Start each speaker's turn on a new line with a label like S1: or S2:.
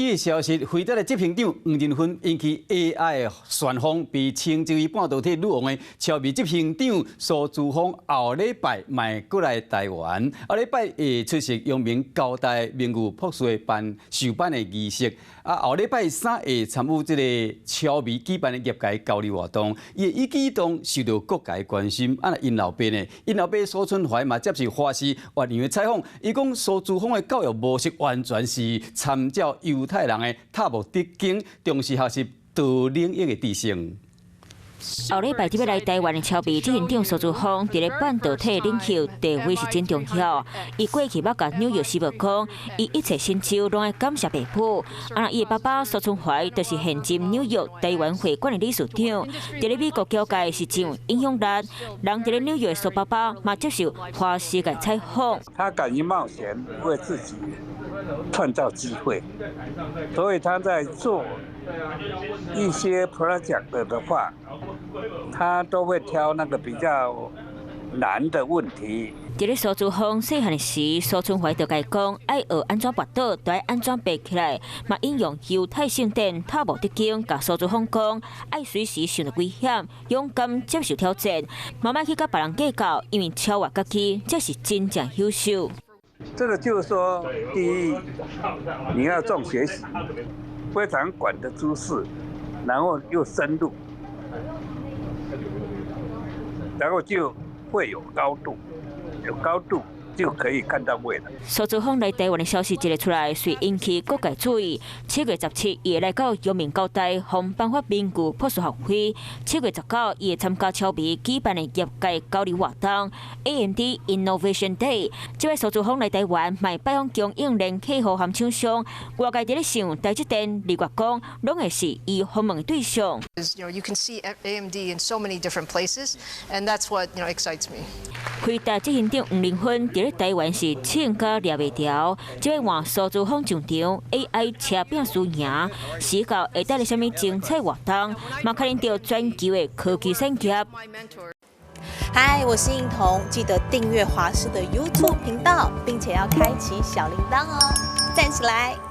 S1: 喜的消息，輝達的執行長黃仁勳引起 AI 的旋風，被稱之為半導體女王的超微執行長蘇姿豐後禮拜嘛會過來台灣，後禮拜會出席陽明交大名譽博士的頒授頒的儀式，啊後禮拜三會參與這个超微舉辦的業界交流活動，伊的一舉一動受到各界關心。啊，𪜶老爸呢？𪜶老爸蘇春懷嘛接受華視越洋的採訪，伊講蘇姿豐的教育模式完全是參照猶太人的塔木德經，重視學習多領域的知識。
S2: 後禮拜佇欲來台灣的超微執行長蘇姿豐，佇咧半導體領袖地位是真重要。伊過去捌共紐約時報講，伊一切成就攏愛感謝爸母。啊，伊的爸爸蘇春懷就是現任紐約台灣會館的理事長，佇咧美國僑界是真有影響力。人佇咧紐約的蘇爸爸嘛接受華視的採訪。
S3: 他敢於冒險，為自己創造機會，所以他在做一些 project 的話，他都會挑那個比較難的問題。
S2: 佇咧蘇姿豐細漢時，蘇春懷就共伊講，愛學按怎跋倒，就愛按怎爬起來。嘛引用猶太聖典塔木德經，共蘇姿豐講，愛隨時想著危險，勇敢接受挑戰，嘛莫去佮別人計較，因為超越家己，才是真正優秀。
S3: 這個就是說，第一，你要重學習，非常廣的知識，然後又深入，然後就會有高度，有高度就可以看到未來。
S2: 蘇姿豐來台灣的消息一个出來，隨引起各界注意。7月17，伊會來到陽明交大，予頒發名譽博士學位。7月19，伊會參加超微舉辦的業界交流活動 AMD Innovation Day。這擺蘇姿豐來台灣，嘛會拜訪供應鏈客戶和廠商。外界佇咧想，台積電、日月光，攏會是伊訪問的對象。
S4: You can see AMD in so many different places, and that's what excites me.
S2: 輝達執行長黃仁勳佇咧台灣是衝甲掠袂牢，這擺換蘇姿豐上場，AI 車拼輸贏，時到會帶來啥物精彩活動，嘛可能著全球的科技產業。
S5: 嗨，我是應彤，記得訂閱華視的 YouTube 頻道，並且要開啟小鈴鐺哦，讚起來！